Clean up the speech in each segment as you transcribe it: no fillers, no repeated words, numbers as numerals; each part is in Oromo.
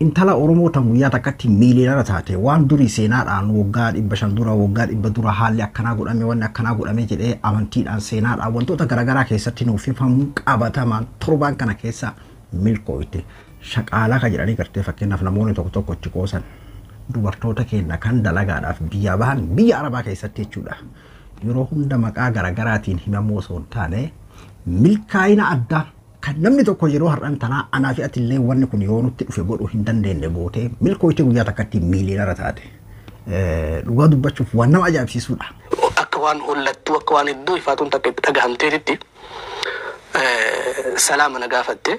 Intala Oromoo tan guyyaa takkatti miiliyoonara taate, waan durii seenaadhaan waggaa 500 dura, waggaa 100 dura haalli akkanaa godhame, wanni akkanaa godhame jedhee amantiidhaan, seenaadhaan, wantoota garaagaraa keessatti nuuf hifamu qabatamaan torbaan kana keessa milkooyte. Shaqaalaa kan jedhanii gartee fakkeenyaaf namoonni tokko tokko itti qoosan, dubartoota keenya kan dalagaadhaaf biyyaa bahan biyya Arabaa keessatti jechuudha. Yeroo hunda maqaa garaagaraatiin himamuu osoo hin taane, milkaa'ina addaa kan namni tokko yeroo har'an tanaa anaa fi atillee wanni kun yoo nutti dhufe godhuu hin dandeenye gootee milkooyte, guyyaa takkatti miiliyoonara taate. Dhugaa dubbachuuf waan nama ajaa'ibsiisudha. Akka waan hollattuu, akka waan iddoo ifaatuun takka itti dhagahamteetitti salaama na gaafatte.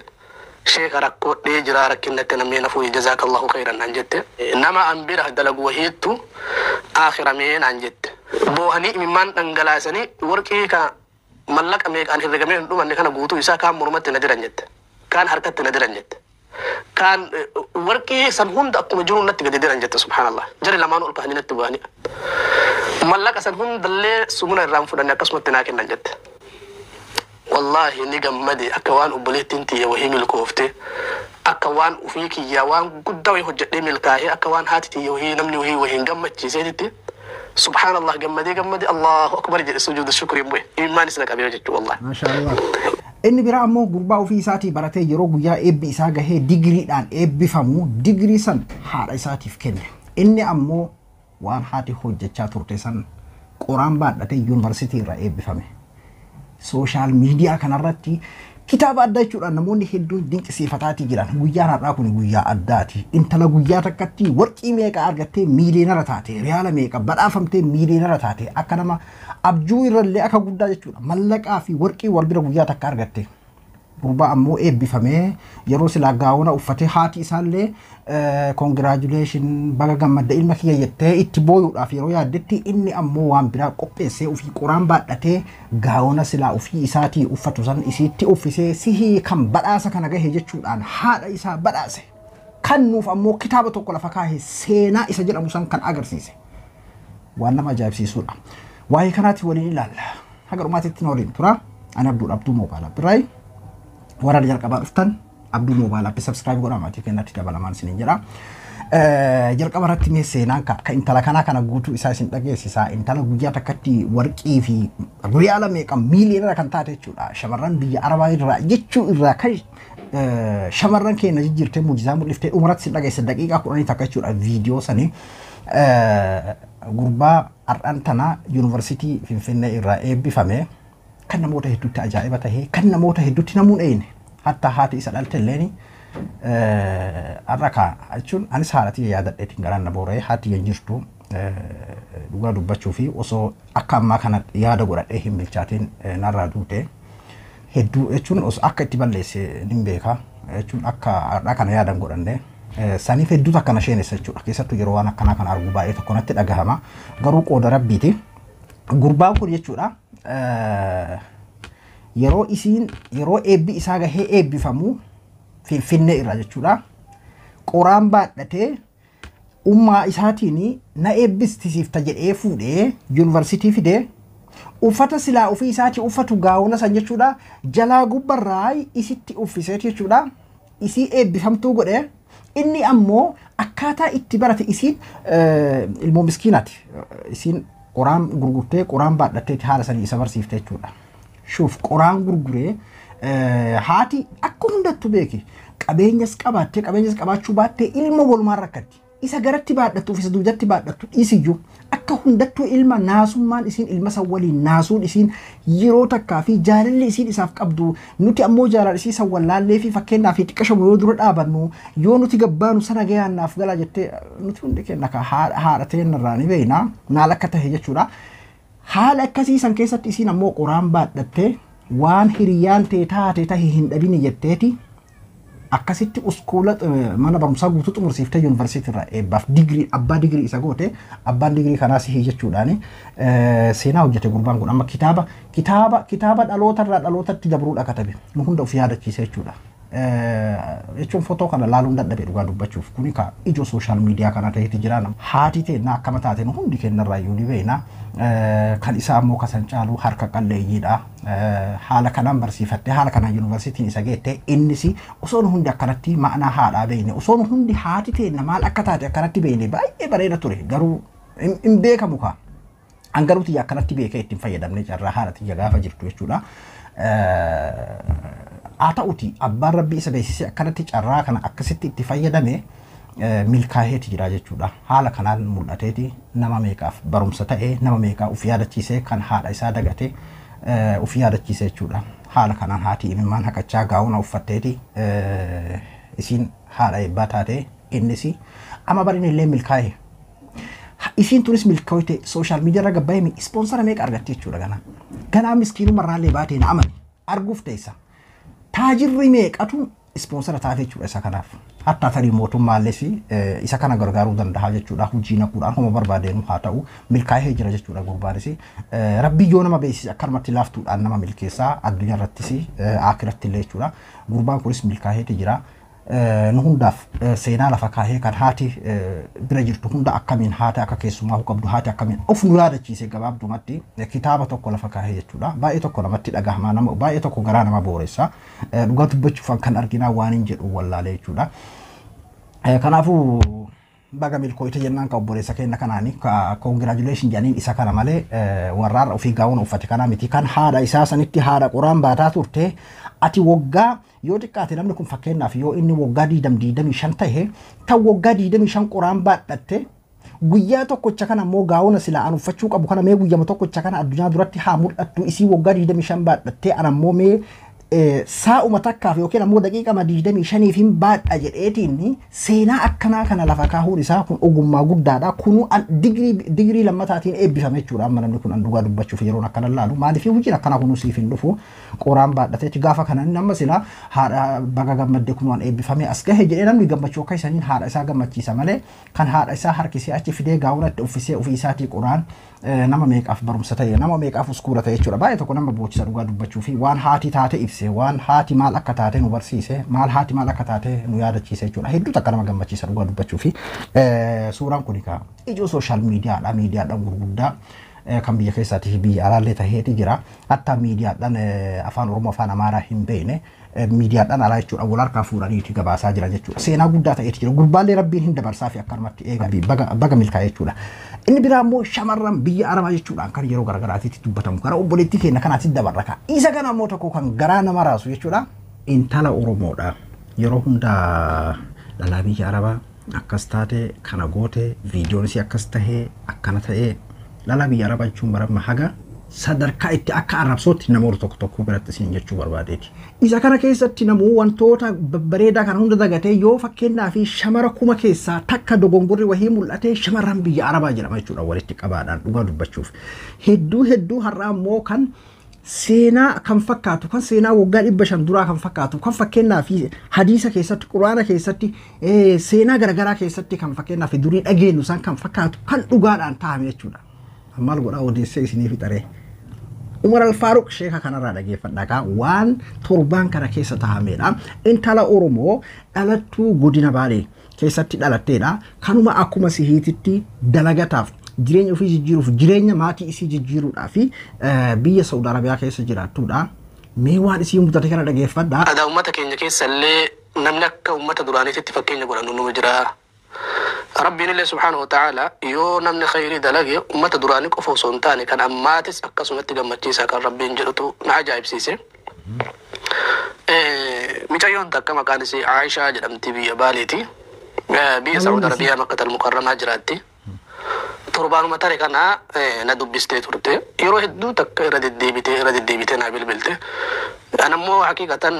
Sheeka, rakkoodhee jira, rakkinni namni na fuudhe, jazakallahu khayran naan jette. Nama an bira dalagu wahiittu akhiramee naan jette. Boohanii imimmaan dhangalaasanii warqii ka mallaqa meeqaan herregamee hin dhumanne kana guutuu isaa kaan mormatti na diran jette. Kaan harkatti na diran jette. Kaan warqii san hunda akkuma jiru natti gadi diran jette, subhaanallah. Jari lamaan ol kahanii natti bu'anii. Mallaqa san hundallee sumuna irraan fudhanne akkasumatti naa kennan jette. Wallaahi ni gammade, akka waan obboleettiin tiyya wahii milkoofte, akka waan ufii kiyyaa waan guddaa wahii hojjedhee milkaa'ee, akka waan haati tiyya wahii namni wahii wahiin gammachiiseetitti, subhaanallah, gammadee gammadee allahu akbar jedhe, sujuuda shukriin bu'e, imimaanis na qabee jechuu wallahi. Maashaallah. Inni biraa ammoo gurbaa ofii isaatii baratee yeroo guyyaa eebbi isaa gahee digiriidhaan eebbifamu digirii san haadha isaatiif kenne. Inni ammoo waan haati hojjechaa turte san qoraan baadhatee yuunivarsiitii irraa eebbifame. Social media kanarratti kitaaba addaa jechuudhaan namoonni hedduun dinqisiifataatii jiran. Guyyaan har'aa kun guyyaa addaati. Intala guyyaa takkatti warqii meeqa argattee miiliyoonara taate, riyaala meeqa badhaafamtee miiliyoonara taate, akka nama abjuu irrallee akka guddaa jechuudha. Mallaqaa fi warqii wal bira guyyaa takka argatte. Gurbaa ammoo eebbifamee yeroo silaa gaawona uffatee haati isaallee "Congratulation, baga gammadda ilma kiyya" jettee itti booyuudhaaf yeroo yaaddetti, inni ammoo waan biraa qopheessee ofii qoraan baadhatee gaawona silaa ofii isaatii uffatu san isiitti uffisee, "Sihii kan badhaasa kana gahe" jechuudhaan haadha isaa badhaase. Kan nuuf ammoo kitaaba tokko lafa kaahee seenaa isa jedhamu san kan agarsiise. Waan nama ajaa'ibsiisudha. Waa'ee kanaatti waliin ilaalla. Haga dhumaatitti na waliin tura. Ani Abduudha, Abduu Moobaayil Abdiraayi. Warra jalqabaa dhuftan Abduu Moobaayil Appii subscribe godhaa, maatii keenyatti dabalamaan isiniin jedha. Jalqaba irratti mee seenaan ka intala kanaa kana guutuu isaa isin dhageessisaa. Intala guyyaa takkatti warqii fi riyaala meeqa miiliyoonara kan taate jechuudha. Shamarran biyya Arabaa irraa jechuu irraa kan shamarran keenya jijjiirtee muujizaa mul'iftee dhumarratti isin dhageessa, daqiiqaa 10 takka jechuudha viidiyoo sanii. Gurbaa har'aan tana yuunivarsiitii Finfinnee irraa eebbifame kan namoota hedduutti ajaa'iba tahee, kan namoota hedduutti namuun eeyne, hatta haati isa dhalte illeen har'a kaa jechuun anis haadha tiyya yaadadheetiin garaan na boora'ee. Haati hin jirtu dhugaa dubbachuu fi osoo akka ammaa kana yaada godhadhee hin bilchaatiin narraa duute. Hedduu jechuun osoo akka itti balleesse nin beeka jechuun akka har'a kana yaadan godhanne saniif hedduutu akkana sheenessa jechuudha. Keessattuu yeroo waan akkanaa kana argu baay'ee tokko natti dhagahama, garuu qooda rabbiiti. Gurbaan kun jechuudha yeroo isiin yeroo eebbi isaa gahee eebbifamu Finfinnee irraa jechuudha qoraan baadhatee ummaa isaatiin na eebbistisiifta jedhee fuudhee yuunivarsiitii fidee, uffata silaa ofii isaatii uffatu gaawona san jechuudha jalaa gubbarraa isitti uffiseeti jechuudha, isii eebbifamtuu godhe. Inni ammoo akkaataa itti barate, isiin ilmoo miskiinaati, isiin qoraan gurgurtee qoraan baadhatteeti haala sanii isa barsiifte jechuudha. Shuuf, qoraan gurguree haati akka hundattu beeki, qabeenyas qabaattee qabeenyas qabaachuu baattee ilma walumaan rakkatti. Isa garatti baadhattuuf isa dugdatti baadhattu dhiisiyyuu akka hundattuu ilma naasummaan isiin ilma san waliin naasuun isiin yeroo takkaa fi jaalalli isiin isaaf qabdu, nuti ammoo jaalala isii san wallaallee fi fakkeenyaa fi xiqqashamu yoo dura dhaabannu, yoo nuti gabbaanu sana gayaan naaf galaa jettee, nuti hundi keenya ka haadha ta'een irraa ni beekna maal akka tahe jechuudha. Haala akkasii san keessatti isiin ammoo qoraan baadhattee waan hiriyaan tee taate tahe hin dhabini jetteeti akkasitti uskuula mana barumsaa guutuu xumursiiftee yuunivarsiitii irraa eebbaaf digirii abbaa digirii isa goote. Abbaan digirii kanaa sihii jechuudhaan seenaa hojjete. Gurbaan kun amma kitaaba dhaloota irraa dhalootatti dabruudha katabe, nu hunda of yaadachiise jechuudha. Jechuun footoo kana laaluun dadhabe dhugaa dubbachuuf kuni ka ijoo social media kana ta'eeti jira. Haati teenna akkama taateen hundi kennarraa iyyuu ni beekna. Kan isaa ammoo kasan caalu harka qalleeyyiidha. Haala kanaan barsiifattee haala kanaan yuunivarsiitiin isa geette innis osoo nu hundi akkanatti ma'anaa haadhaa beekne osoo nu hundi haati teenna maal akka taate akkanatti beekne baay'ee bareeda ture garuu hin beekamu kaa. An garuu tiyya akkanatti beekee ittiin fayyadamne carraa haadha tiyya gaafa jirtu jechuudha. Haa ta'uti abbaan rabbii isa beeksisee akkanatti carraa kana akkasitti itti fayyadame milkaa'eeti jira jechuudha. Haala kanaan mul'ateeti nama meeqaaf barumsa ta'e nama meeqaa of yaadachiisee kan haadha isaa dagate of yaadachiise jechuudha. Haala kanaan haati imimmaan haqachaa gaa'ona uffatteeti isiin haadha eebbaa taate innis amma barin illee milkaa'e. Isiin tunis milkaa'ite social media irra gabbaa'e sponsor meeqa argatte jechuudha ganaa. Ganaa miskiinuma irraallee baatee na amane arguuf teessa. Taajirri meeqatu sponsor taate jechuudha isa kanaaf. Hatta tarii mootummaallee isa kana gargaaruu danda'a jechuudha. Hojii naquudhaan homa barbaadeenuu haa ta'u milkaa'ee jira jechuudha gurbaanis. Rabbi yoo nama beeksise akkanumatti laaftuudhaan nama milkeessaa addunyaa irrattis akiratti illee jechuudha. Gurbaan kunis milkaa'eeti jira. Nu hundaaf seenaa lafa kaahee kan haati bira jirtu hunda akkamiin haati akka keessumaa qabdu haati akkamiin of nu yaadachiise gabaabdumatti kitaaba tokko lafa kaahee jechuudha. Baay'ee tokko namatti dhagahama nama baay'ee tokko garaa nama booressa. Dhugaa dubbachuuf kan arginaa waan hin jedhu wallaalee jechuudha. Kanaafuu baga milkooyte jennaan ka obboleessa keenya kanaani ka congratulation jedhaniin isa kana malee warraarra ofii gaa'uun uffate kanaa miti kan haadha isaa sanitti haadha qoraan baataa turte ati waggaa yoo xiqqaate namni kun fakkeenyaaf yoo inni waggaa 25 ta'e tan waggaa 25 qoraan baadhatte guyyaa tokkocha kana immoo gaa'uuna silaa an uffachuu qabu kana mee guyyama tokkocha kana addunyaa duratti haa mul'attu isii waggaa 25 baadhatte an ammoo mee saa'uma takkaaf yookiin ammoo daqiiqama 25 hin baadha jedheetiin seenaa akkanaa kana lafa kaahuun isaa kun ogummaa guddaadha. Kunuu digirii lammataatiin eebbifame jechuudha. Amma namni kun dhugaa dubbachuuf yeroon akkana laalu maaliif hojiin akkanaa kunuu siif hin dhufu qoraan baadhateeti gaafa kana nama silaa haadha baga gammaddee kunuun eebbifame as gahe jedhee namni gammachuu akka isaniin haadha isaa gammachiisa malee kan haadha isaa harkisee achi fidee gaawunatti uffisee ofii isaatii qoraan nama meeqaaf barumsa ta'e nama meeqaaf uskuura ta'e jechuudha. Baay'ee tokko nama boochisa dhugaa dubbachuu fi waan haati taate ibse waan haati maal akka taate nu barsiise maal haati maal akka taate nu yaadachiise jechuudha. Hedduu takka nama gammachiisa dhugaa dubbachuu fi suuraan kun egaa ijoo social miidiyaadha miidiyaadhaan gurguddaa kan biyya keessaatii fi biyya alaallee taheeti jira. Hatta miidiyaadhaan afaan Oromoo afaan Amaaraa hin beekne miidiyaadhaan alaa jechuudha wal harkaa fuudhaniiti gabaasaa jiran jechuudha. Seenaa guddaa ta'eeti jira. Gurbaallee rabbiin hin dabarsaa fi akkanumatti eega baga milkaa'e jechuudha. Inni biraa immoo shamarran biyya Arabaa jechuudhaan kan yeroo garaagaraatitti dubbatamu gara obboleettii keenya kanaatti dabarra ka'a. Isa kana immoo tokko kan garaa nama raasu jechuudha. Intala Oromoodha. Yeroo hundaa dhalaa biyya Arabaa akkas taate kana goote viidiyoon isii akkas tahee akkana ta'ee dhalaa biyya Arabaa jechuun baramma haga sadarkaa itti akka arrabsootti namoota tokko tokko biratti isin jechuu barbaadeeti. Isa kana keessatti namuu wantoota babbareedaa kana hunda dagatee yoo fakkeenyaa fi shamara kuma keessaa takka dogongorri wahii mul'atee shamarran biyya Arabaa jedhama jechuudha walitti qabaadhaan dhugaa dubbachuuf. Hedduu hedduu har'aa immoo kan seenaa kan fakkaatu kan seenaa waggaa 500 duraa kan fakkaatu kan fakkeenyaa fi hadiisa keessatti quraana keessatti seenaa garaagaraa keessatti kan fakkeenyaa fi durii dhageenyu isaan kan fakkaatu kan dhugaadhaan taa'ame jechuudha. Maal godhaa odeessee isinii fixaree. Umar Al-Faaruq sheeka kanarraa dhageeffadhaa kaa waan torbaan kana keessa taa'amedha. Intala Oromoo dhalattuu godina Baalee keessatti dhalatteedha. Kanuma akkuma sihiititti dalagataaf jireenya ofii jijjiiruuf jireenya maatii isii jijjiiruudhaa fi biyya Saudi Arabiyaa keessa jiraattuudha. Mee waan isii mudate kana dhageeffadhaa. Aadaa uummata keenya keessa illee namni akka uummata duraaniitti fakkeenya godhannu numa jira. Rabbiin illee subhaanahu wa ta'ala yoo namni khayrii dalage uummata duraanii qofa osoo hin taane kan ammaatis akkasumatti gammachiisaa kan Rabbiin jedhutu na ajaa'ibsiise. Mucayyoon takka maqaan isii Aayishaa jedhamti biyya Baaleeti. Biyya Saudi Arabiyaa Makkatal Mukarramaa jiraatti. Torbaanuma tare kana na dubbistee turte. Yeroo hedduu takka irra deddeebitee naa bilbilte. An ammoo haqiiqatan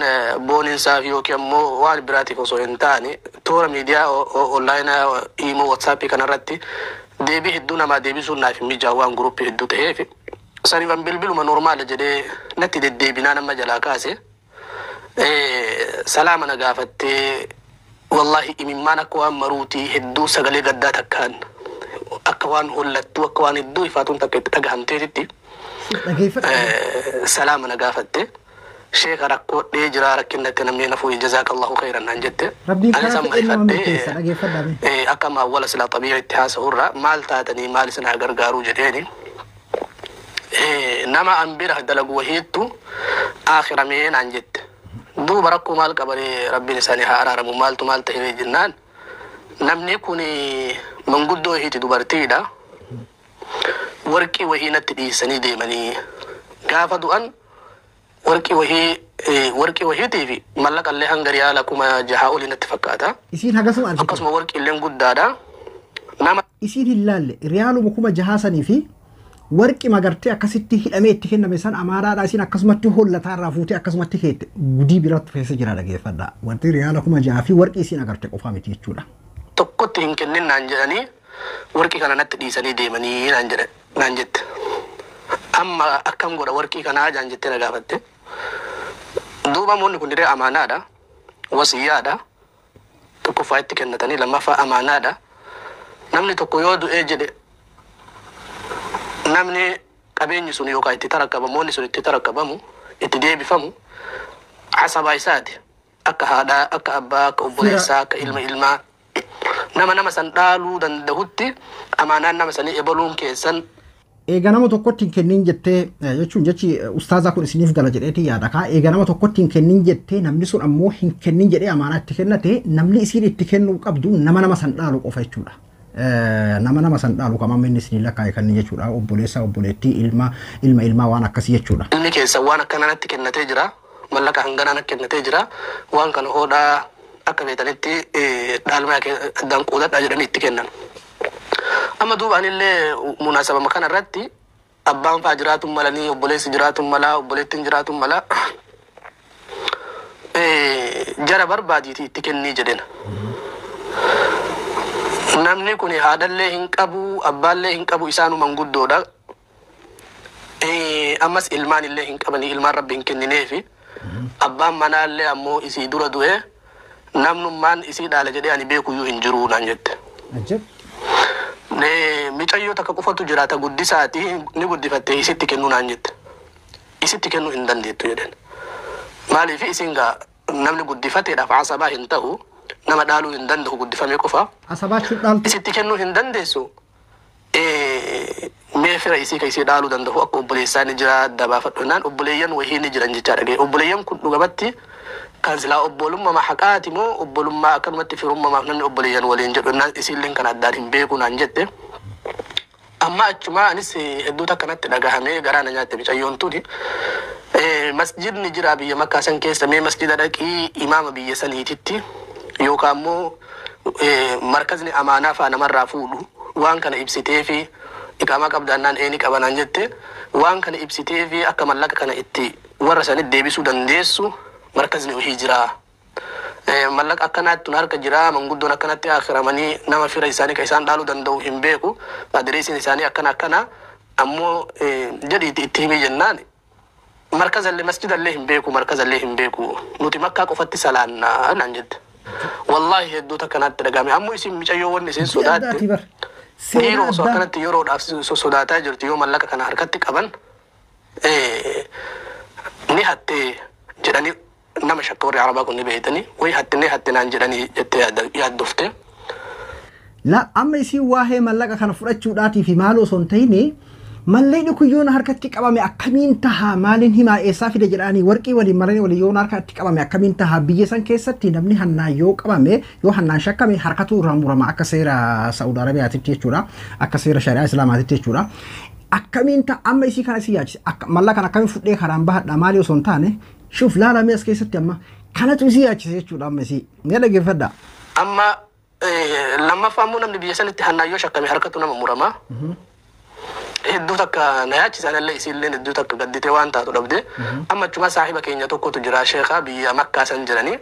booniinsaaf yookiin ammoo waan biraatiif osoo hin taane toora miidiyaa onlaayinaa iimoo watsaappii kanarratti deebii hedduu namaa deebisuun naaf hin mijaa'u waan guruppii hedduu ta'eef. Saniifan bilbiluma normaala jedhee natti deddeebinaa nama jalaa kaase. Salaama na gaafattee wallaahi imimmaan akka waan maruutii hedduu sagalee gaddaa takkaan akka waan hollattuu akka waan hedduu ifaatuun takka itti dhagahamteetitti salaama na gaafatte. Sheeka rakkoodhee jira, rakkinnatti namni na fuudhe, jazaakallahu khayran naan jette. Rabbiin Anis karaa amma fedhe nama ifadhee, milkeessa, dhageeffadhaa. Akka amma awwala silaa xabii'a itti haasa'urra maal taatanii, maal isin haa gargaaruu jedheeni. Nama an bira dalagu wahiittu akhiramee naan jette. Duuba rakkoo maal qabanii, rabbiin isaanii haa araaramu, maaltu maal ta'e jennaan, namni kun manguddoo wahiiti, dubartiidha. Warqii wahii natti dhiisanii deemanii gaafa du'an, warqii wahii, warqii wahiitii fi mallaqa illee hanga riyaala 6,000 olii natti fakkaata. Isiin hagasuma argite. Akkasuma warqii illee guddaadha. Nama Isiin hin laalle, riyaaluma 6,000 sanii fi warqi magartee akkasitti hidhamee itti kenname san amaaraadha, isiin akkasumatti hollataa irraa fuutee akkasumatti keette. Gudii biratti keessa jira, dhageeffadha. Wanti riyaala 6,000 fi warqii isiin agarte qofaa miti jechuudha. tokkotti hin kennin naan jedhanii warqii kana natti dhiisanii deemanii naan jedhe naan jette. Amma akkam godha warqii kanaa jaan jettee na gaafatte. Duuba moonni kun diree amaanaadha. Wasiyyaadha. Tokkoffaa itti kennatanii, lammaffaa amaanaadha. Namni tokko yoo du'ee jedhe, namni qabeenyi sun yookaan itti tarakkabamu, wanni sun itti tarakkabamu, itti deebifamu asabaa isaati. Akka haadhaa, akka abbaa, akka obboleessaa, akka ilma ilmaa. Nama nama san dhaaluu danda'utti amaanaan nama sanii ebaluun keessan Eega nama tokkotti hin kennin jettee, jechuun jechi ustaazaa kun isiniif gala jedheeti yaada kaa. Eega nama tokkotti hin kennin jettee, namni sun ammoo hin kennin jedhee amaanaa itti kennate, namni isiin itti kennuu qabdu nama nama san dhaalu qofa jechuudha. Nama nama san dhaalu kam amma inni isinii lakkaa'e kan jechuudha, obboleessa, obboleettii, ilma, ilma ilmaa, waan akkasii jechuudha. Ilmi keessan waan akkana natti kennatee jira. Mallaqa hanganaa natti kennatee jira. Waan kana hodhaa akka beetanitti dhaalmaa addaan qoodadhaa jedhanii itti kennan. Amma duuba anillee munaasabama kana irratti abbaan faa jiraatu malanii, obboleessi jiraatu malaa, obboleettiin jiraatu malaa, jara barbaadiitii itti kennii jedheen. Namni kun haadhallee hin qabu, abbaallee hin qabu, isaanu manguddoodha. Ammas ilmaan illee hin qabanii, ilmaan rabbi hin kennineefi. Abbaan manaallee ammoo isii dura du'e, namnummaan isii dhaala jedhee ani beekuyyuu hin jiru naan jette. Ajab. Micayyoo takka qofatu jiraata, guddisaati, ni guddifatte, isitti kennuu naan jette. Isitti kennuu hin dandeettu jedheen. Maaliif? Isin gaa namni guddifateedhaaf asabaa hin ta'u, nama dhaaluu hin danda'u guddifamee qofa. Asabaachuun dhaaltu. Isitti kennuu hin dandeessu. Mee fira isii ka isii dhaaluu danda'u akka obboleessaa ni jira dabaafadhu naan, obboleeyyan wahii ni jiran jechaa dhagaye. Obboleeyyan kun dhugamatti kan silaa obbolummaa haqaati moo obbolummaa akkanumatti firummamaaf namni obboleeyyan waliin jedhu naan, isiilleen kan addaan hin beeku naan jette. Amma achumaa anis hedduutu akkanatti dhagahamee garaa na nyaatte micayyoon tuni. Masjidni jira biyya Makkaa san keessa, mee masjida dhaqii imaama biyya saniititti yookaan immoo markazni amaanaa faa namarraa fuudhu waan kana ibsitee fi iqaamaa qabdaannaan eeni qabanaan jette, waan kana ibsitee fi akka mallaqa kana itti warra sanit deebisuu dandeessu markazni ohii jira. Mallaqa akkanaatti harka jira, manguddoon akkanatti akhiramanii, nama fira isaanii ka isaan dhaaluu danda'u hin beeku, adireesiin isaanii akkana akkana ammoo jedhiiti itti himi jennaan, markazallee masjidallee hin beeku, markazallee hin beeku, nuti Makkaa qofatti salaannaa naan jette. Wallaahi hedduutu akkanatti dhagahame. Ammoo isin micayyoo wanni isin sodaatte Addaati bar. Dhiiroo Seenaa osoo addaa. akkanatti yeroodhaaf sodaataa jirtu, yoo mallaqa kana harkatti qaban ni hattee jedhanii nama shakka, warri Arabaa kun ni beeytanii, wayi hatte ni hatte naan jedhanii jettee yaaddofte. La amma isiin waa'ee mallaqa kana fudhachuudhaatii fi maaloo osoo hin ta'in, mallaqni kun yoona harkatti qabame akkamiin tahaa, maaliin himaa, eessaa fide jedhanii, warqii waliin maranii waliin yoona harkatti qabame akkamiin tahaa? Biyya san keessatti namni hannaan yoo qabame, yoo hannaan shakkame, harkatu irraa murama akka seera Saa'ud Arabiyaatitti jechuudha, akka seera shari'aa Islaamaatitti jechuudha. Akkamiin ta'a amma isii kana isii yaachise, akka mallaqa kana akkamiin fudhee karaan bahadha maalii osoo hin taane, shuuf laalamee as keessatti amma kanatu isii yaachise jechuudha. Amma isii ni dhaggeeffadha. Amma lammaffaa immoo namni biyya sanitti hannaan yoo shakkame harkatu nama murama. Hedduu takka na yaachisan illee, isiilleen hedduu takka gadditee waan taatu dhabde. Amma achuma saahiba keenya tokkotu jira, sheekaa biyya Makkaa san jiranii.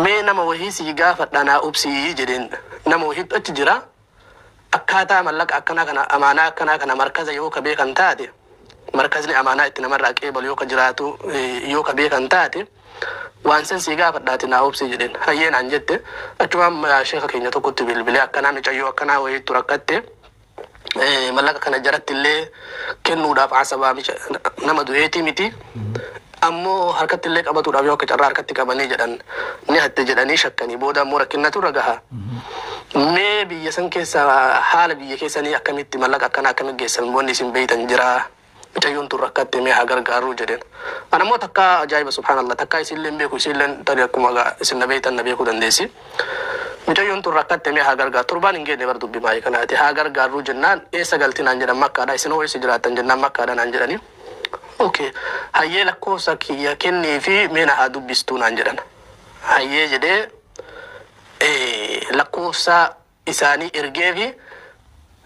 Mee nama wahii sii gaafadha, naa obsii jedheen. Nama wahiitu achi jira. Akkaataa mallaqa akkanaa kana, amaanaa akkanaa kana markaza yoo ka beekan taate, markazni amaanaa itti namarraa qeebalu yoo ka jiraatu yoo ka beekan taate, waan san sii gaafadhaati naa obsii jedheen. Hayyee naan jette. Achumaan sheeka keenya tokkotti bilbilee akkanaa micayyoo akkanaa wayiitu rakkatte. Mallaqa kana jaratti illee kennuudhaaf asabaa nama du'eetii miti. Ammoo harkatti illee qabatuudhaaf yoo akka carraa harkatti qabanii jedhan ni hatte jedhanii shakkanii booda ammoo rakkinnatu irra gaha. Mee biyya san keessa haala biyya keessanii akkamitti mallaqa akkana akkamitti geessan wanni isin beeytan jira. Mucayyoon tun rakkatte, mee haa gargaaruu jedheen. Ana ammoo takka ajaa'iba, subhaanallah, takka isinillee beeku, isinillee tarii akkuma isin na beeytan na beekuu dandeessi. Mucayyoon tun rakkatte, mee haa gargaaru, torbaan hin geenne bar dubbi maayii kanaati, haa gargaaruu jennaan eessa galti naan jedhan, Makkaadha. Isin hoo eessa jiraattan jennaan, Makkaadha naan jedhani. Okay, hayyee, lakkoofsa kiyya kennii fi mee na haa dubbistuu naan jedhan. Hayyee jedhee lakkoofsa isaanii ergee fi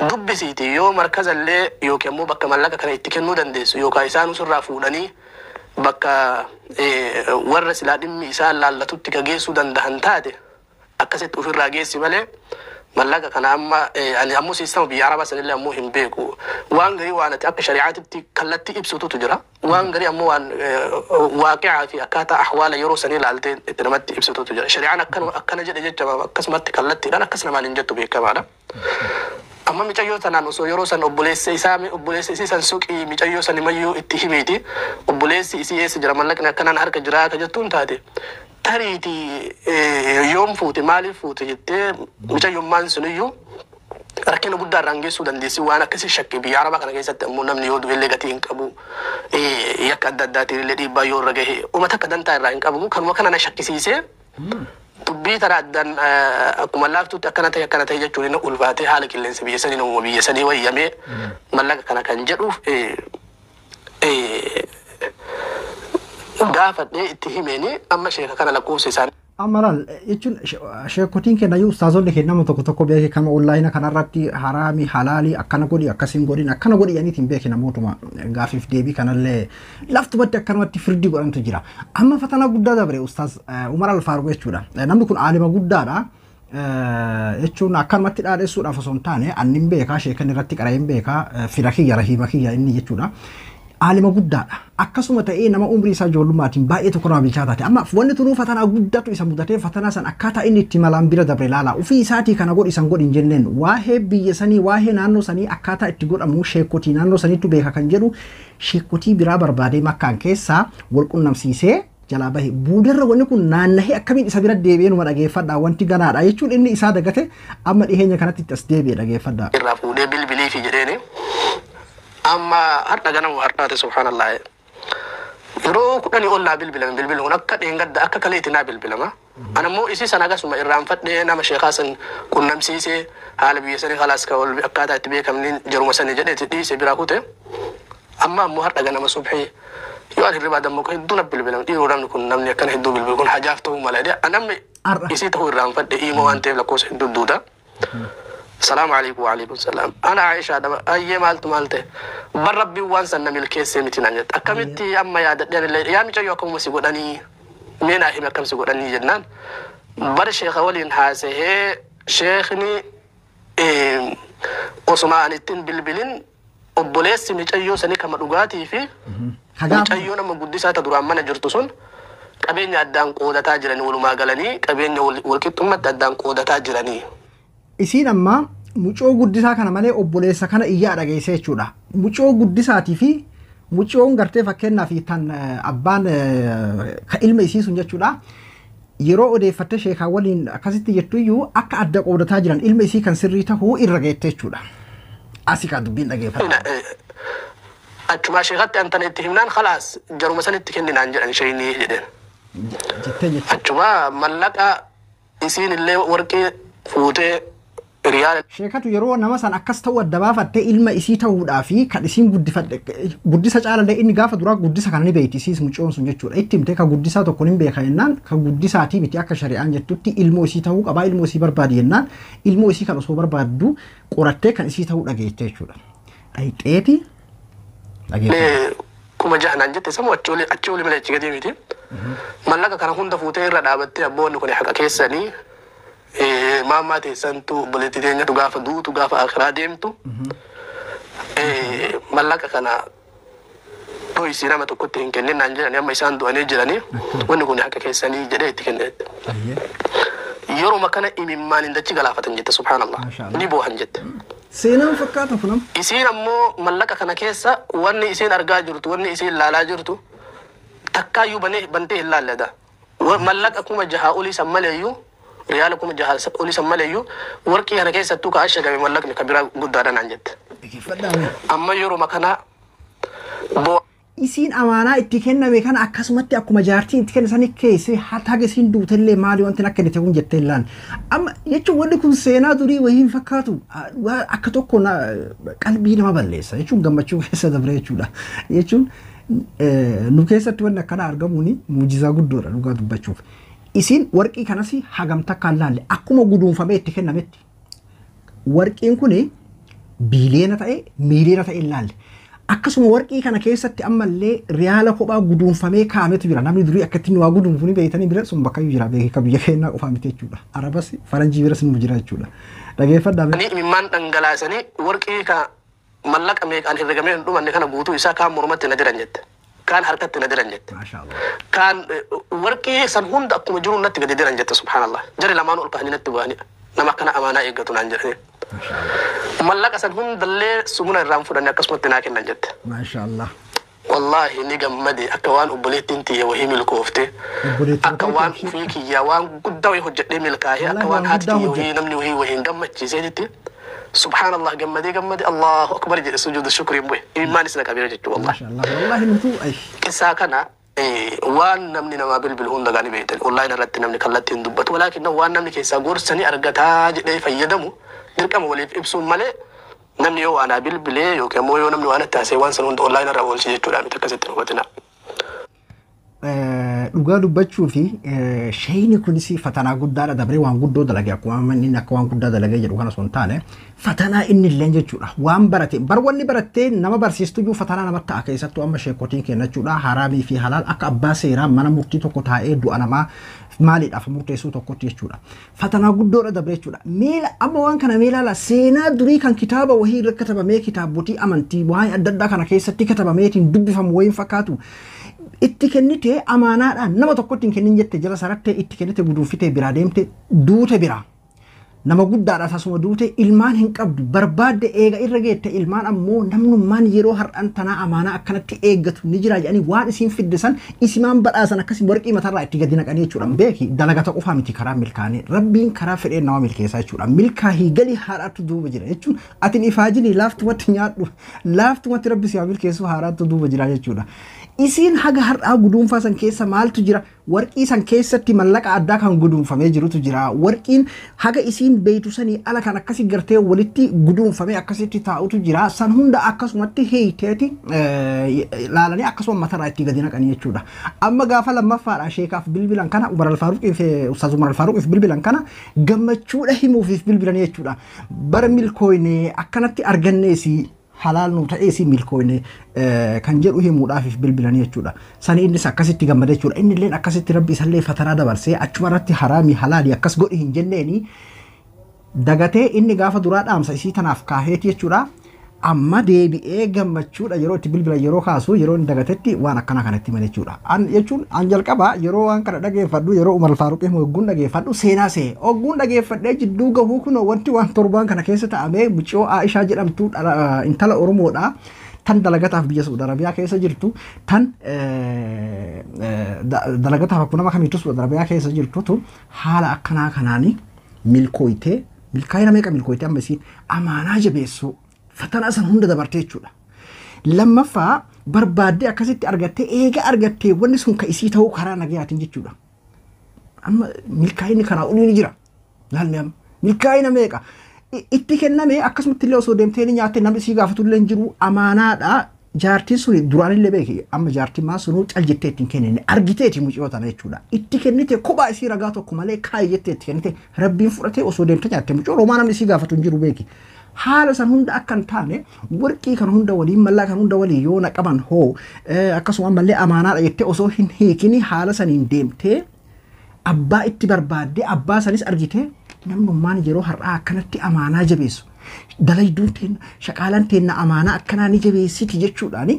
dubbisiiti, yoo markazallee yookiin ammoo bakka mallaqa kana itti kennuu dandeessu yookaan isaan sirraa fuudhanii bakka warra silaa dhimmi isaan laallatutti ka geessuu dandahan taate akkasitti ofirraa geessi malee mallaqa kana amma ani ammoo siistama biyya arabaa sanillee ammoo hin beeku. Waan garii waan ati akka shari'aatitti kallattii ibsututu jira. Waan garii ammoo waan waaqicaa fi akkaataa ahwaala yeroo sanii ilaaltee itti namatti ibsututu jira. Shari'aan akkana jedhe jecha akkasumatti kallattiidhaan akkas namaan hin jettu beekamaadha. Amma micayyoo tanaan osoo yeroo san obboleessa isaa, obboleessa isii san suqii, micayyoo san himayyuu itti himiiti, obboleessi isii eessa jira, mallaqni akkanaan harka jira akka jettuun taate, tariiti yoom fuute, maaliif fuute jettee micayyummaan suniyyuu rakkina guddaa irraan geessuu dandeessi. Waan akkasii shakkii biyya arabaa kana keessatti ammoo namni yoo du'ellee gatii hin qabu, yakka adda addaatiin illee dhiibbaa yoo irra gahe uummata akka dantaa irraa hin qabu. Kanuma kana na shakkisiisee dubbii tana addaan akkuma laaftutti akkana ta'e akkana ta'e jechuun inni ulfaatee haala qilleensa biyya sanii namuma biyya sanii wayyamee mallaqa kana kan jedhuuf gaafadhee itti himeeni amma sheeka kana lakkoofsa isaanii. Amma laal jechuun sheekotiin keenya iyyuu, ustaazonni keenya nama tokko tokko beeke kama onlaayina kanarratti haraami halaalii akkana godhi akkasiin godhin akkana godhi jedhaniitiin hin beeke, namootuma gaafiif deebii kanallee laftumatti akkanumatti firdii godhantu jira. Amma fatanaa guddaa dabre ustaaz Umar Alfaaruu jechuudha. Namni kun aalima guddaadha. Jechuun akkanumatti dhaadessuudhaaf osoo hin taane anni hin beekaa, sheekan irratti qara'ee hin beekaa, fira kiyya, rahiima kiyya inni jechuudha. Aalima guddaadha. Akkasuma ta'ee nama umrii isaa ijoollumaatiin baay'ee tokko nama bilchaataa ta'e. Amma wanni tunuu fatanaa guddaatu isa mudatee fatanaa san akkaataa inni itti malaan bira dabre ilaala. Ofii isaatii kana godhi san godhi hin jenneen, waa'ee biyya sanii, waa'ee naannoo sanii akkaataa itti godhamu sheekotii naannoo saniitu beeka kan jedhu sheekotii biraa barbaadee Makkaan keessaa wal qunnamsiisee jalaa bahe. Buudarra wanni kun naannahee akkamiin isa bira deebi'ee numa dhageeffadha, wanti ganaadha jechuun inni isaa dagate amma dhiheenya kanatti itti as deebi'e dhageeffadha. Irraa fuudhee bilbilii fi jedheeni amma har'a ganamu har'aate, subhaanallah, yeroo 10 ol naa bilbilame. Bilbilli kun akka dheengadda akka kaleetti naa bilbilama. Ana immoo isii sana akkasuma irraanfadhee nama sheekaa san qunnamsiisee haala biyya sanii khalaas ka ol akkaataa itti beekamni jaruma sanii jedheeti dhiise biraa kute. Amma ammoo har'a ganama subhii yoo ani hirribaa dammaqu hedduu na bilbilama. Dhiiroo namni kun, namni akkana hedduu bilbilu kun hajaaf ta'uu mala jedhee anamni Har'a. Isii ta'uu irraanfadhe, imoo waan ta'eef lakkoofsa hedduu duuda. Salaamu alaikum. Wa alaikum salaam. Ana Aisha dha. Ayyee, maaltu maal ta'e? Bar rabbiin waan san na milkeessee miti naan jette. Akkamitti amma yaadadhe anillee yaa micayyoo akkamuma si godhanii, mee naa himi akkam si godhanii jennaan. Bar sheeka waliin haasahee sheekni osuma ani ittiin bilbilin obboleessi micayyoo sanii kama dhugaatii fi micayyoo nama guddisaa ta duraan mana jirtu sun qabeenya addaan qoodataa jiranii, walumaa galanii qabeenya walqixxummatti addaan qoodataa jiranii. Isiin amma mucoo guddisaa kana malee obboleessa kana iyyaa dhageesse jechuudha. Mucoo guddisaatii fi mucoon gartee fakkeenyaaf tan abbaan ka ilma isii sun jechuudha. Yeroo odeeffattee sheekaa waliin akkasitti jettu iyyuu akka adda qoodataa jiran ilma isii kan sirrii tahuu irra geette jechuudha. Asii kan dubbiin dhageeffata. Achumaa sheekatti antana itti himnaan khalaas jaruma sanitti kenninaan jedhan sheeynii jedheen. Jettee jechuudha. Achumaa mallaqa isiin illee warqee fuutee riyaala Sheekatu yeroo nama san akkas ta'uu adda baafattee ilma isii ta'uudhaa fi kan isiin guddifadhe guddisa caalallee inni gaafa duraa guddisa kana ni beekti isiis mucoon sun jechuudha. Itti himtee ka guddisaa tokko ni beeka jennaan ka guddisaatii miti, akka shari'aan jettutti ilmoo isii ta'uu qabaa, ilmoo isii barbaadi jennaan ilmoo isii kan osoo barbaaddu qorattee kan isii ta'uu dhageette jechuudha. Dhayxeeti dhageeffate. 6000 naan jette samu achi oli malee achi gadii miti. Mallaqa kana hunda fuutee irra dhaabattee abboonni kun haqa keessanii maammaa teessantu obboleettii teenyatu gaafa duutu gaafa akiraa deemtu mallaqa kana dho'isii nama tokkotti hin kennin naan jedhanii, amma isaan du'anii jiranii, wanni kun haqa keessanii jedhee itti kenne. Yeruma kana imimmaan hin dachi galaafatan jette, subhaanallah. Masha Allah. Ni boohan jette. Seenaan fakkaata kunam. Isiin ammoo mallaqa kana keessa wanni isiin argaa jirtu, wanni isiin laalaa jirtu takkaayyuu banee bantee hin laalleda. Mallaqa 6000 olii san maleeyyuu, riyaala 6000 olii san maleeyyuu, warqii kana keessattuu ka ashagame mallaqni ka biraa guddaadha naan jette. Dhaggeeffadhaa. Amma yeruma kana Isiin amaanaa itti kenname kana akkasumatti akkuma jaartiin itti kenne sani keesse hatta haga isiin duutellee maali wanti akka inni ta'uun jettee illaan. Amma jechuun wanni kun seenaa durii wayii hin fakkaatu. Akka tokko qalbii nama balleessa jechuun gammachuu keessa dabre jechuudha. Jechuun nu keessatti wanni akkana argamuun muujizaa guddoodha dhugaa dubbachuuf. Isiin warqii kanas hagam takkaan laalle akkuma guduunfamee itti kennametti. Warqiin kuni biiliyoona ta'e miiliyoona ta'e hin laalle. Akkasuma warqii kana keessatti ammallee riyaala kophaa guduunfamee kaa'ametu jira. Namni durii akka ittiin waa guduunfu ni beektanii bira sun bakka jira beeka biyya keenyaa qofaa miti jechuudha. Arabas faranjii biras nu jira jechuudha. Dhageeffadhaa. Ni imimmaan dhangalaasanii warqii ka mallaqa meeqaan herregamee hin dhumanne kana guutuu isaa kaan mormatti na diran jette. Kaan harkatti na diran jette. Maashaallah. Kaan warqii san hunda akkuma jiru natti gadi diran jette, subhaanallah. Jari lamaan ol kahanii natti bu'anii nama akkana amaanaa eeggatu naan jedhanii. Mallaqa san hundallee sumuna irraan fudhanne akkasumatti naa kennan jette. Maashaallah. Wallaahi ni gammade akka waan obboleettiin tiyya wahii milkoofte. Obboleettiin Akka waan ofii kiyyaa waan guddaa wahii hojjedhee milkaa'ee akka Wallaahi waan waan haati guddaa tiyya wahii hojjette. Namni wahii wahiin gammachiiseetitti. Subhaanallah, gammadee gammade, Allahu akbar jedhe, sujuuda shukriin bu'e. Imimmaan na qabeera jechuudha wallahi. Maashaallah. Wallaahi nutu ay. Isaa kana waan namni namaa bilbilu hunda gaanii beektan online irratti namni kallattiin dubbatu, walaakin waan namni keessaa gorsanii argataa jedhee fayyadamu dirqama waliif ibsuun malee, namni yoo anaa bilbilee yookiin immoo yoo namni waan itti haasa'e waan san hunda online irra oolchi jechuudha miti, akkasitti hin hubatina. Dhugaa dubbachuu fi sheeyni kunis fatanaa guddaadha dabree waan guddoo dalage. Akkuma amma inni akka waan guddaa dalagee jedhu kana osoo hin taane, fatanaa inni illee jechuudha waan barate bar wanni barattee nama barsiistu iyyuu fatanaa namatti ta'a. Keessattuu amma sheekotiin kenna jechuudha haraamii fi halaal akka abbaa seeraa mana murtii tokko taa'ee du'a namaa maaliidhaaf murteessuu tokkotti jechuudha fatanaa guddoodha dabree jechuudha. Meela amma waan kana meelaala seenaa durii kan kitaaba wahii irra katabamee kitaabotii amantii waan adda addaa kana keessatti katabameetiin dubbifamu wayiin fakkaatu. Itti kennite amaanaadhaan nama tokkotti hin kennin jette, jala sarattee itti kennite, guduunfitee biraa deemte, duute biraa. Nama guddaadha tasuma duute, ilmaan hin qabdu, barbaadde eega irra geette ilmaan ammoo namnummaan yeroo har'an tanaa amaanaa akkanatti eeggatu ni jira jedhanii waan isiin fidde san isimaan badhaasan akkasii warqii matarraa itti gadi naqanii jechuudha. Beeki, dalagata qofaa miti karaa milkaa'anii, rabbiin karaa fedheen nama milkeessaa jechuudha. Milkaahii galii haadhaatu duuba jira jechuun atin ifaajinii laaftumatti nyaadhu, laaftumatti rabbi si haa milkeessu, haadhaatu duuba jira jechuudha. Isiin haga har'aa guduunfaa san keessa maaltu jira? Warqii san keessatti mallaqa addaa kan guduunfamee jirutu jira. Warqiin haga isiin beeytu sanii ala kan akkasi gartee walitti guduunfamee akkasitti taa'utu jira. San hunda akkasumatti heeyteeti laalanii akkasuma matarraa itti gadi naqanii jechuudha. Amma gaafa lammaffaadha sheekaaf bilbilan kana, Umar Alfaaruqiif, Ustaaz Umar Alfaaruqiif bilbilan kana, gammachuudha himuufiif bilbilanii jechuudha. Bara milkooyne akkanatti arganneesi halaal nu ta'eesi milkooyne kan jedhu himuudhaaf bilbilanii jechuudha. Sani innis akkasitti gammade jechuudha. Inni illeen akkasitti rabbi isallee fatanaa dabarsee achuma irratti haraamii halaali akkas godhi hin jenneeni dagatee inni gaafa duraa dhaamsa isii tanaaf kaaheeti jechuudha. Amma deebi'ee gammachuudha yeroo itti bilbila yeroo kaasu yeroo inni dagatetti waan akkana kanatti hima jechuudha. An jechuun an jalqaba yeroo waan kana dhageeffadhu, yeroo Umar Faaruqii hogguun dhageeffadhu seenaa see hogguun dhageeffadhee jidduu gahuu kun wanti waan torbaan kana keessa ta'amee mucoo Aishaa jedhamtu intala Oromoodha. Tan dalagataaf biyya Saudi Arabiyaa keessa jirtu, tan dalagataaf akkuma nama kamiitu Saudi Arabiyaa keessa jirtutu haala akkanaa kanaani milkooytee, milkaa'ina meeqa milkooytee, amma isiin amaanaa jabeessuu fatanaa san hunda dabartee jechuudha. Lammaffaa barbaaddee akkasitti argattee, eega argattee wanni sun ka isii ta'uu karaa nagayaatiin jechuudha. Amma milkaa'inni karaa olii ni jira. Laalmi amma milkaa'ina meeqa itti kenname akkasumatti illee osoo deemtee ni nyaatte, namni isii gaafatu illee hin jiru, amaanaadha. Jaartiin suni duraanillee beeki, amma jaartiin maa sunuu cal jettee ittiin kennine argiteeti mucayoo tana jechuudha. Itti kennite kophaa isii ragaa tokko malee kaayi jettee itti kennite, rabbiin fudhatee osoo deemte nyaatte mucayoo romaa namni isii gaafatu hin jiru beeki. Haala san hunda akka hin taane, warqii kan hunda waliin mallaa kan hunda waliin yoo na qaban hoo, akkasuma ammallee amaanaadha jettee osoo hin hiikini haala saniin deemtee abbaa itti barbaaddee abbaa sanis argite, namnummaan yeroo har'aa akkanatti amaanaa jabeessu dalayduun teenna shaqaalaan teenna amaanaa akkanaa ni jabeessiti jechuudhaani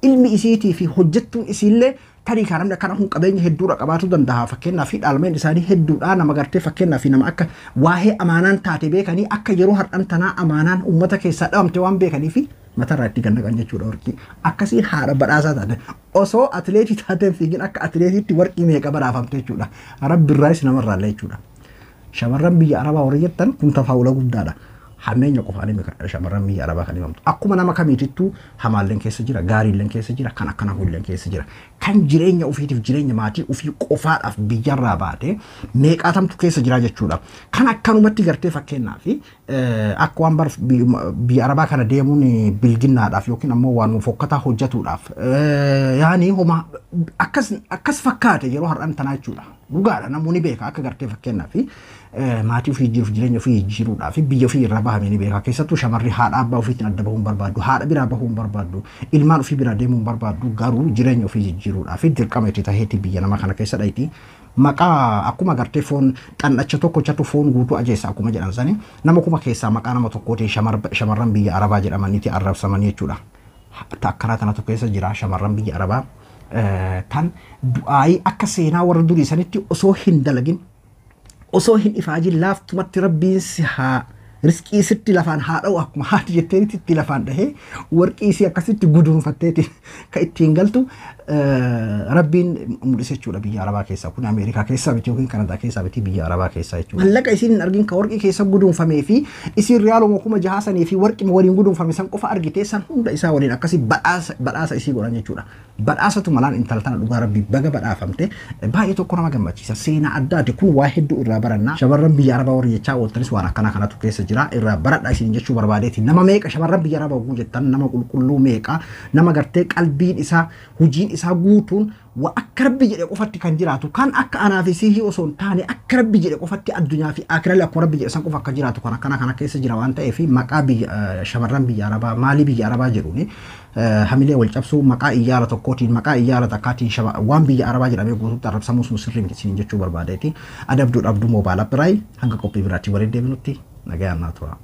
ilmi isiitii fi hojjettuun isiillee Tarii kan namni akkana kun qabeenya hedduudha qabaachuu danda'a. Fakkeenyaaf dhaalmeen isaanii hedduudha nama gartee fakkeenyaaf nama akka waa'ee amaanaan taate beekanii akka yeroo har'an tanaa amaanaan uummata keessaa dhabamte waan beekanii fi matarraa itti gannaqan jechuudha warqii. Akkasiin haadha badhaasaa taate. Osoo atileetii taateen fiigin akka atileetiitti warqii meeqa badhaafamte jechuudha. Rabbirraayis namarraallee jechuudha. Shamarran biyya Arabaa warri jettan kun tafaawula guddaadha. Hammeenya qofaan shamarran biyya Arabaa kan himamtu. Akkuma nama kamiitittuu hamaalleen keessa jira, gaariilleen keessa jira, kan akkana hulleen keessa jira. Kan jireenya ofiitiif jireenya maatii ofii qofaadhaaf biyyarraa baate meeqaatamtu keessa jira jechuudha. Kan akkanumatti gartee fakkeenyaaf akka waan bar biyya Arabaa kana deemuun bilginnaadhaaf yookiin ammoo waan fokkataa hojjetuudhaaf yaani homa akkas fakkaate yeroo har'an tanaa jechuudha. Dhugaadha namoonni beeka akka gartee fakkeenyaaf maatii ofii jiruuf jireenya ofii jijjiiruudhaaf biyya ofii irraa bahamee ni beeka. Keessattuu shamarri haadha abbaa ofiitiin adda bahuu hin barbaaddu, haadha biraa bahuu hin barbaaddu, ilmaan ofii biraa deemuu hin barbaaddu garuu jireenya ofii jijjiiruudhaaf dirqama itti taheeti biyya nama kana keessa dhayti. Maqaa akkuma gartee foon xannacha tokkochatu foon guutuu ajeessa akkuma jedhan sani nama kuma keessaa maqaa nama tokkootiin shamarran biyya Arabaa jedhamaniiti arrabsamanii jechuudha. Akkanaa tanatu keessa jira shamarran biyya Arabaa. Tan du'aayii akka seenaa warra durii sanitti osoo hin dalagin osoo hin ifaajin laaftumatti rabbiin si haa riskii sitti lafaan haa dha'u akkuma haati jetteenitti itti lafaan dhahee warqii isii akkasitti guduunfatteeti kan ittiin galtu rabbiin mul'ise jechuudha biyya Arabaa keessaa kun Ameerikaa keessaa miti yookiin Kanadaa keessaa miti biyya Arabaa keessaa jechuudha. Mallaqa isiin hin argin kan warqii keessa guduunfamee fi isiin riyaaluma 6,000 sanii fi warqii waliin guduunfame san qofa argitee san hunda isaa waliin akkasii badhaasa isii godhan jechuudha. Badhaasatu malaan intala tana dhugaa rabbii baga badhaafamte baay'ee tokko nama gammachiisa. Seenaa addaati kun waa hedduu irraa baranna. Shamarran biyya Arabaa warri jechaa ooltanis waan akkanaa kanatu keessa jira irraa baradhaa isin jechuu barbaadeeti. Nama meeqa shamarran biyya Arabaa oguu jettan nama qulqulluu meeqa nama gartee qalbiin isaa hojiin isaa guutuun waa akka rabbi jedhe qofatti kan jiraatu kan akka anaa fi sihii osoo hin taane akka rabbi jedhe qofatti addunyaa fi akirallee akkuma rabbi jedhe san qofa akka jiraatu kan akkana kana keessa jira waan ta'eef maqaa biyya shamarran biyya Arabaa maalii biyya Arabaa jedhuuni hamilee wal cabsuu maqaa iyyaara tokkootiin maqaa iyyaara takkaatiin waan biyya Arabaa jedhamee guutuutti arrabsamuu sun sirrii miti isin jechuu barbaadeeti. Adabduu dhabduu moobaala biraay hanga qophii biraatti waliin deebinutti nagayaan naa tura.